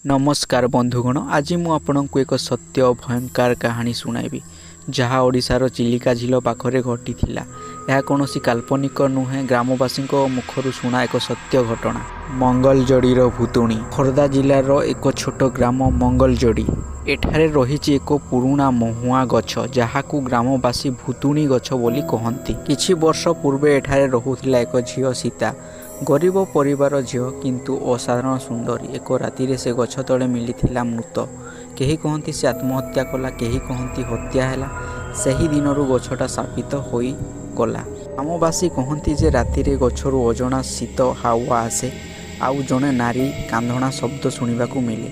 ନମସ୍କାର ବନ୍ଧୁଗଣ, ଆଜି ମୁଁ ଆପଣଙ୍କୁ ଏକ ସତ୍ୟ ଭୟଙ୍କର କାହାଣୀ ଶୁଣାଇବି, ଯାହା ଓଡ଼ିଶାର ଚିଲିକା ଝୀଲ ପାଖରେ ଘଟିଥିଲା। ଏହା କୌଣସି କାଳ୍ପନିକ ନୁହେଁ, ଗ୍ରାମବାସୀଙ୍କ ମୁଖରୁ ଶୁଣା ଏକ ସତ୍ୟ ଘଟଣା। ମଙ୍ଗଳଯୋଡ଼ିର ଭୂତୁଣୀ। ଖୋର୍ଦ୍ଧା ଜିଲ୍ଲାର ଏକ ଛୋଟ ଗ୍ରାମ ମଙ୍ଗଳଯୋଡ଼ି। ଏଠାରେ ରହିଛି ଏକ ପୁରୁଣା ମହୁଆ ଗଛ, ଯାହାକୁ ଗ୍ରାମବାସୀ ଭୂତୁଣୀ ଗଛ ବୋଲି କହନ୍ତି। କିଛି ବର୍ଷ ପୂର୍ବେ ଏଠାରେ ରହୁଥିଲା ଏକ ଝିଅ, ସୀତା। ଗରିବ ପରିବାର ଝିଅ, କିନ୍ତୁ ଅସାଧାରଣ ସୁନ୍ଦରୀ। ଏକ ରାତିରେ ସେ ଗଛ ତଳେ ମିଳିଥିଲା ମୃତ। କେହି କହନ୍ତି ସେ ଆତ୍ମହତ୍ୟା କଲା, କେହି କହନ୍ତି ହତ୍ୟା ହେଲା। ସେହି ଦିନରୁ ଗଛଟା ଶାପିତ ହୋଇଗଲା। ଗ୍ରାମବାସୀ କହନ୍ତି ଯେ ରାତିରେ ଗଛରୁ ଅଜଣା ଶୀତ ହାୱା ଆସେ, ଆଉ ଜଣେ ନାରୀ କାନ୍ଦଣା ଶବ୍ଦ ଶୁଣିବାକୁ ମିଳେ।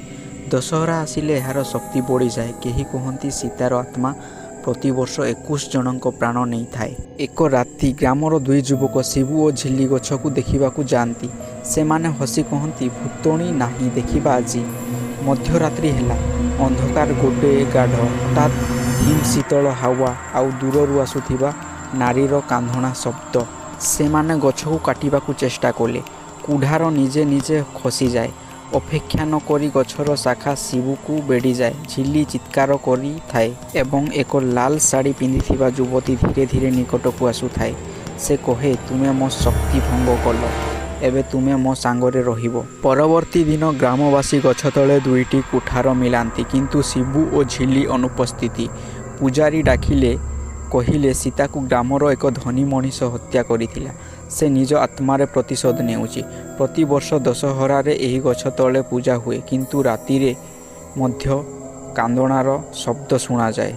ଦଶହରା ଆସିଲେ ଏହାର ଶକ୍ତି ବଢ଼ିଯାଏ। କେହି କହନ୍ତି ସୀତାର ଆତ୍ମା ପ୍ରତିବର୍ଷ 21 ଜଣଙ୍କ ପ୍ରାଣ ନେଇଥାଏ। ଏକ ରାତି ଗ୍ରାମର ଦୁଇ ଯୁବକ ଶିବୁ ଓ ଝିଲି ଗଛକୁ ଦେଖିବାକୁ ଯାଆନ୍ତି। ସେମାନେ ହସି କହନ୍ତି, ଭୂତୁଣୀ ନାହିଁ, ଦେଖିବା ଆଜି। ମଧ୍ୟରାତ୍ରି ହେଲା। ଅନ୍ଧକାର ଗୋଟେ ଗାଢ଼। ହଠାତ୍ ହିମ ଶୀତଳ ହାୱା, ଆଉ ଦୂରରୁ ଆସୁଥିବା ନାରୀର କାନ୍ଦଣା ଶବ୍ଦ। ସେମାନେ ଗଛକୁ କାଟିବାକୁ ଚେଷ୍ଟା କଲେ। କୁଠାର ନିଜେ ନିଜେ ଖସିଯାଏ। ଅପେକ୍ଷା ନ କରି ଗଛର ଶାଖା ଶିବୁକୁ ବେଢ଼ିଯାଏ। ଝିଲି ଚିତ୍କାର କରିଥାଏ ଏବଂ ଏକ ଲାଲ ଶାଢ଼ୀ ପିନ୍ଧିଥିବା ଯୁବତୀ ଧୀରେ ଧୀରେ ନିକଟକୁ ଆସୁଥାଏ। ସେ କହେ, ତୁମେ ମୋ ଶକ୍ତି ଭଙ୍ଗ କଲ, ଏବେ ତୁମେ ମୋ ସାଙ୍ଗରେ ରହିବ। ପରବର୍ତ୍ତୀ ଦିନ ଗ୍ରାମବାସୀ ଗଛ ତଳେ ଦୁଇଟି କୁଠାର ମିଳାନ୍ତି, କିନ୍ତୁ ଶିବୁ ଓ ଝିଲି ଅନୁପସ୍ଥିତି। ପୂଜାରୀ ଡାକିଲେ, କହିଲେ ସୀତାକୁ ଗ୍ରାମର ଏକ ଧନୀ ମଣିଷ ହତ୍ୟା କରିଥିଲା। ସେ ନିଜ ଆତ୍ମାରେ ପ୍ରତିଶୋଧ ନେଉଛି। ପ୍ରତିବର୍ଷ ଦଶହରାରେ ଏହି ଗଛ ତଳେ ପୂଜା ହୁଏ, କିନ୍ତୁ ରାତିରେ ମଧ୍ୟ କାନ୍ଦଣାର ଶବ୍ଦ ଶୁଣାଯାଏ।